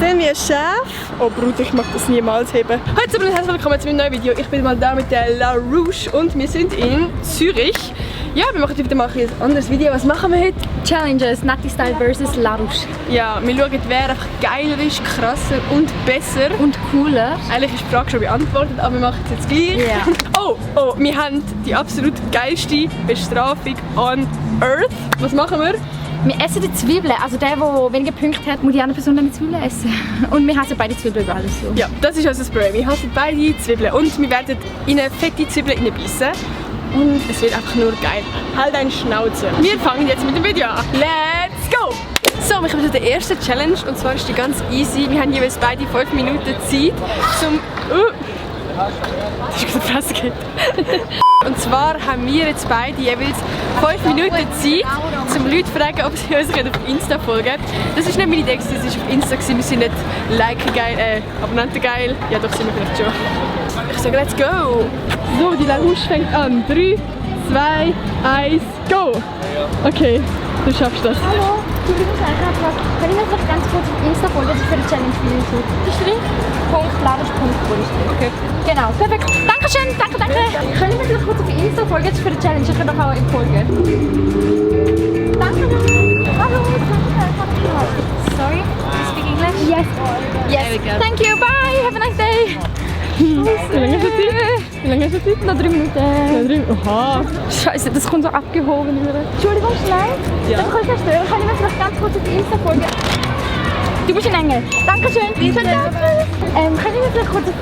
sind wir Chef. Oh Bruder, ich mag das niemals heben. Heute und herzlich willkommen zu einem neuen Video. Ich bin mal da mit der La Rouge und wir sind in Zürich. Ja, wir machen heute mal ein anderes Video. Was machen wir heute? Challenges, Natti Style vs. La Rouge. Ja, wir schauen, wer einfach geiler ist, krasser und besser. Und cooler. Eigentlich ist die Frage schon beantwortet, aber wir machen es jetzt gleich. Ja. Oh, wir haben die absolut geilste Bestrafung on Earth. Was machen wir? Wir essen die Zwiebeln. Also der weniger Punkte hat, muss die andere Person eine Zwiebeln essen. Und wir hassen beide Zwiebeln über alles so. Ja, das ist unser Spray. Wir hassen beide Zwiebeln und wir werden in eine fette Zwiebel reinbeissen. Und es wird einfach nur geil. Halt deine Schnauze. Wir fangen jetzt mit dem Video an. Let's go! So, wir kommen zu der ersten Challenge und zwar ist die ganz easy. Wir haben jeweils beide 5 Minuten Zeit zum... Das ist gerade Fresse geht. Und zwar haben wir jetzt beide jeweils 5 Minuten Zeit, um Leute zu fragen, ob sie uns auf Insta folgen. Das ist nicht meine Idee, das war auf Insta. Wir sind nicht Liken geil, Abonnenten geil. Ja, doch sind wir vielleicht schon. Ich sage, let's go! So, die La Rouge fängt an. 3, 2, 1, go! Okay, du schaffst das. Hallo, ich bin Kann ich mir vielleicht ganz kurz auf Insta folgen? Das ist für die Challenge für YouTube. Das ist richtig? Okay. Genau, perfekt. Dankeschön, danke. Können wir mir vielleicht kurz auf Insta folgen? Das ist für die Challenge. Ich kann doch auch folgen. Danke. Hallo, sorry, do you speak English? Yes. Yes. There we go. Thank you, bye, have a nice day. Wie lange hast du Zeit? Noch 3 Minuten. Oha! Scheiße, das kommt so abgehoben über. Entschuldigung, schnell. Ja. Dann kann ich nicht stören. Kann ich mir vielleicht ganz kurz auf Insta folgen? Du bist ein Engel. Dankeschön. Kann ich mir vielleicht kurz auf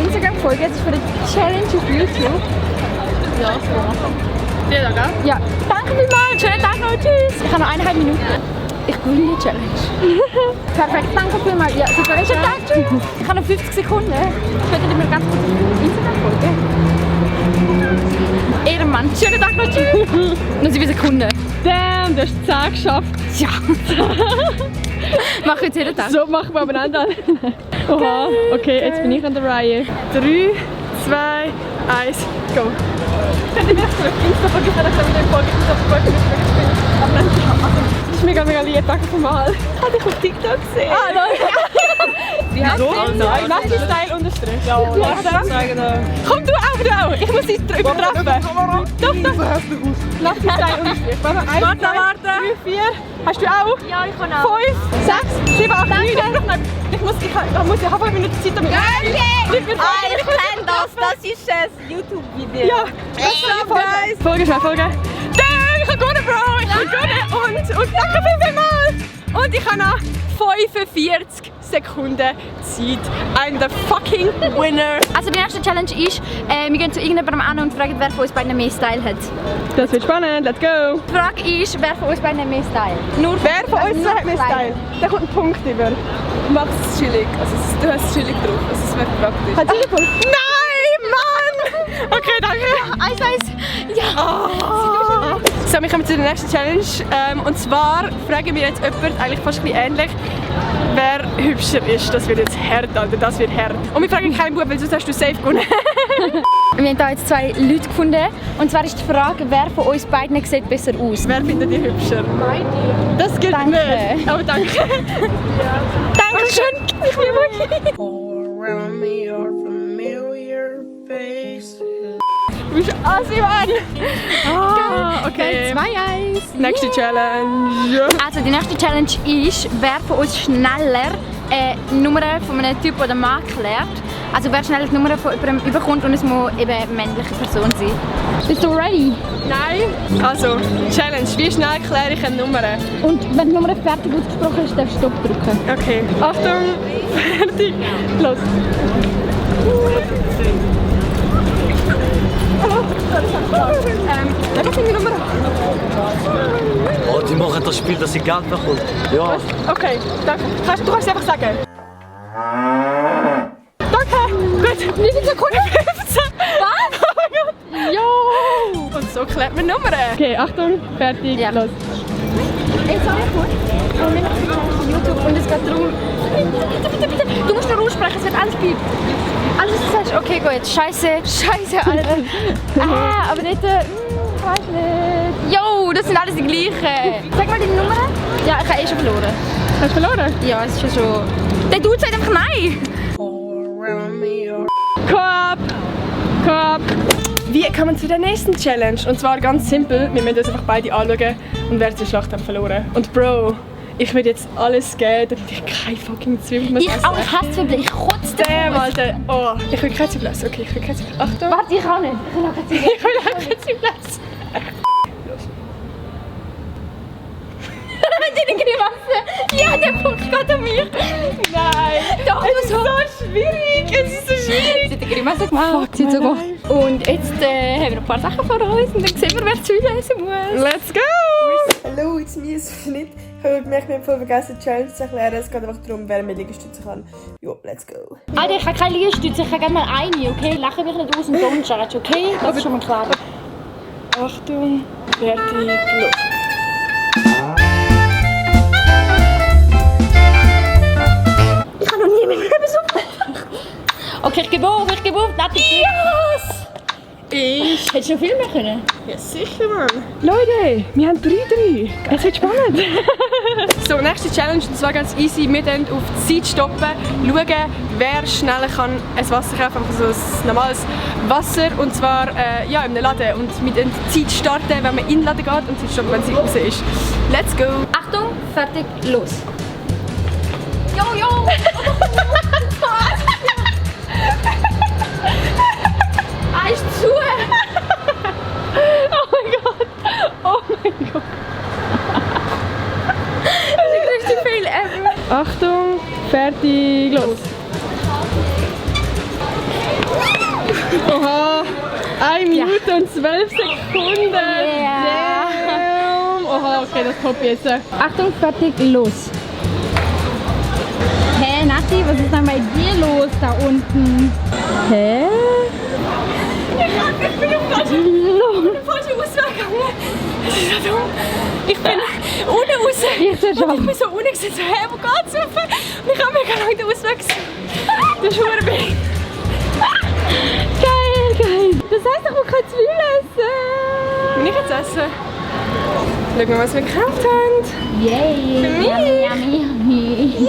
Instagram folgen? Das ist für die Challenge auf YouTube. Ja, so machen. Ja, danke. Ja. Danke vielmals. Schönen Tag noch. Tschüss. Ich habe noch 1,5 Minuten. Ich gewinne die Challenge. Perfekt, danke vielmals. Ja, super. Schönen Tag. Tschüss. Ich habe noch 50 Sekunden. Könntet ihr mir ganz kurz auf Instagram folgen? Ehrenmann. Schönen Tag noch. Tschüss. Noch 7 Sekunden. Damn, du hast es 10 geschafft. Ja. Mach jetzt jeden Tag. So machen wir aber dann. Oha, okay, jetzt bin ich an der Reihe. 3, 2, 1, go! Könnt ihr mir auf Insta folgen? Ich kann euch dann wieder folgen. Ich habe es das ist mega lieb, danke vielmals. Habe ich auf TikTok gesehen. Ah, Leute! Wie heißt die? Natti Style unterstrich. Ja, komm du auch! Ich muss dich übertreffen. Doch. Natti Style unterstrich. Warte. 3, 4. Hast du auch? Ja, ich kann auch. 5, 6, 7, 8, 9. Ich muss ja 5 Minuten Zeit damit. Ich kenne das ist ein YouTube-Video. Ja, das ist Folge. Damn, ich habe gewonnen, Bro! Ich habe gewonnen und danke vielmals! Und ich habe noch 45 Sekunden Zeit. I'm the fucking winner! Also die nächste Challenge ist, wir gehen zu irgendjemandem an und fragen, wer von uns beiden mehr Style hat. Das wird spannend, let's go! Die Frage ist, wer von uns beiden mehr Style? Nur Wer von uns hat mehr Style? Da kommt ein Punkt über. Du machst es chillig, also du hast es chillig drauf, also es wäre praktisch. Hat sie einen Punkt? Nein, Mann! Okay, danke! 1, ja! Oh. So, wir kommen zu der nächsten Challenge. Und zwar fragen wir jetzt jemanden, eigentlich fast ein bisschen ähnlich, wer hübscher ist. Das wird jetzt hart, Alter, das wird hart. Und wir fragen keinen Bub, weil sonst hast du safe gewonnen. Wir haben hier jetzt 2 Leute gefunden. Und zwar ist die Frage, wer von uns beiden sieht besser aus? Wer findet ihr hübscher? Beide. Das gilt Danke. nicht. Aber danke. Ja. Dankeschön. Ich liebe euch. Around me are familiar faces. Du bist assi, Mann! Okay. 2-1. Nächste Challenge. Also die nächste Challenge ist, wer von uns schneller eine Nummer von einem Typ oder Mann klärt. Also wer schneller die Nummer von jemandem überkommt und es muss eben eine männliche Person sein. Bist du ready? Nein. Also, Challenge. Wie schnell kläre ich eine Nummer? Und wenn die Nummer fertig ausgesprochen ist, darfst du Stopp drücken. Okay. Achtung. Fertig. Los. Hallo. Was ist die Nummer? Oh, die machen das Spiel, dass sie Geld bekommen. Ja. Okay, danke. Du kannst einfach sagen. Danke. Gut. Wie viele Sekunden? 15. Was? Oh mein Gott. Jo. Und so klärt man Nummern. Okay, Achtung. Fertig. Ja. Los. Ey, sorry, gut. Wir machen auf YouTube und es geht darum... Bitte. Du musst nur aussprechen, es wird alles piept. Alles, was du sagst. Okay, gut. Scheiße, Alter. Aber nicht... weiß nicht. Jo, das sind alles die gleichen. Sag mal die Nummer. Ja, ich habe eh schon verloren. Hast du verloren? Ja, es ist schon... Der Dude sagt einfach nein! All around me are Coop! Coop! Wie kommen wir zu der nächsten Challenge? Und zwar ganz simpel, wir müssen uns einfach beide anschauen und wer zur Schlacht hat verloren. Und Bro, ich will jetzt alles geben, damit ich keine fucking Zwiebeln muss Ich auch, ich hasse Zwiebeln, ich kotze Damn, Alter. Oh, ich will keine Zwiebeln essen. Okay, ich will keine Zwiebeln. Achtung. Warte, ich auch nicht. Ich will auch keine Zwiebeln. Ich will auch keine Zwiebeln essen. Deine Grimasse! Ja, der Punkt geht an mich! Nein. Doch, Es ist so schwierig. Es ist so schwierig. Sie hat die Grimasse gemacht. Sie hat so gemacht. Und jetzt haben wir noch ein paar Sachen vor uns und dann sehen wir, wer Zwiebeln essen muss. Let's go! Hallo, it's me, Snit. Ich habe gemerkt, wir haben voll vergessen, die Challenge zu erklären. Es geht einfach darum, wer mehr Liegestütze kann. Jo, let's go. Alter, ich habe keine Liegestütze, ich habe gerne mal eine, okay? Lache mich nicht aus und Donnerstag, okay? Das ist schon mal klar. Achtung, fertig, los. Ich habe noch nie mehr besucht. Okay, ich gebe auf, Nati. Yes! Hättest du noch viel mehr können? Ja, sicher, Mann. Leute, wir haben 3-3. Es wird spannend. So, nächste Challenge, und zwar ganz easy. Wir werden auf die Zeit stoppen, schauen, wer schneller kann ein Wasser kaufen, also ein normales Wasser, und zwar ja, in einem Laden. Und wir werden die Zeit starten, wenn man in den Laden geht, und die Zeit stoppen, wenn sie raus ist. Let's go! Achtung, fertig, los. Jo! Ist zu! Oh mein Gott! Oh mein Gott! Das ist der größte Fehler ever. Achtung, fertig, los! Oha! 1 Minute und 12 Sekunden! Yeah. Damn. Oha, okay, das kommt jetzt. Achtung, fertig, los. Hä, Nati, was ist denn bei dir los da unten? Hä? Ich bin den falschen Ausweg gegangen. Das ist so dumm. Ich bin unten raus. Ich sehe schon. Und ich bin so unten gewesen, so, hey, wo geht's rauf? Und ich habe mega lange den Ausweg gesucht. Das ist verdammt big. Geil. Das heisst doch, man kann Zwiebeln essen. Will ich jetzt essen? Schauen wir, was wir gekauft haben. Yay. Yummy.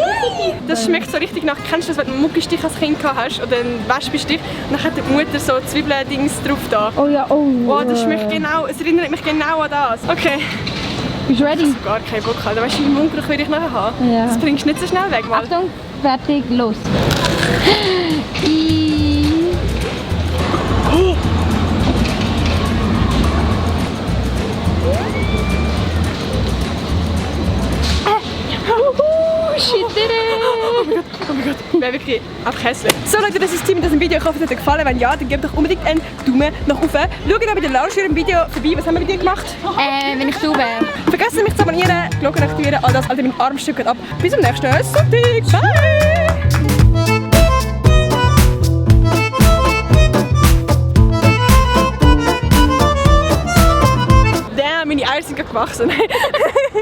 Das schmeckt so richtig nach, kennst du das, wenn du einen Muckistich als Kind gehabt hast oder einen Wespenstich und dann hat die Mutter so Zwiebeln-Dings drauf da. Oh ja, oh. Oh, das schmeckt genau, es erinnert mich genau an das. Okay, Bist du ready? gar keinen Bock haben. Weißt du, wie viel Mundgeruch will ich nachher haben? Ja. Das bringst du nicht so schnell weg, mal. Achtung, fertig, los. Shit, Oh mein Gott, wäre wirklich einfach hässlich. So Leute, das ist das Team, das im Video. Ich hoffe, es hat euch gefallen. Wenn ja, dann gebt doch unbedingt einen Daumen nach oben. Schaut auch bei der Launch im Video vorbei. Was haben wir mit dir gemacht? wenn ich du wäre. Vergesst nicht, mich zu abonnieren, Glocke aktivieren, all das, Alter, mein Armstück geht ab. Bis zum nächsten Sonntag. Bye! Damn, meine Eier sind gerade gewachsen.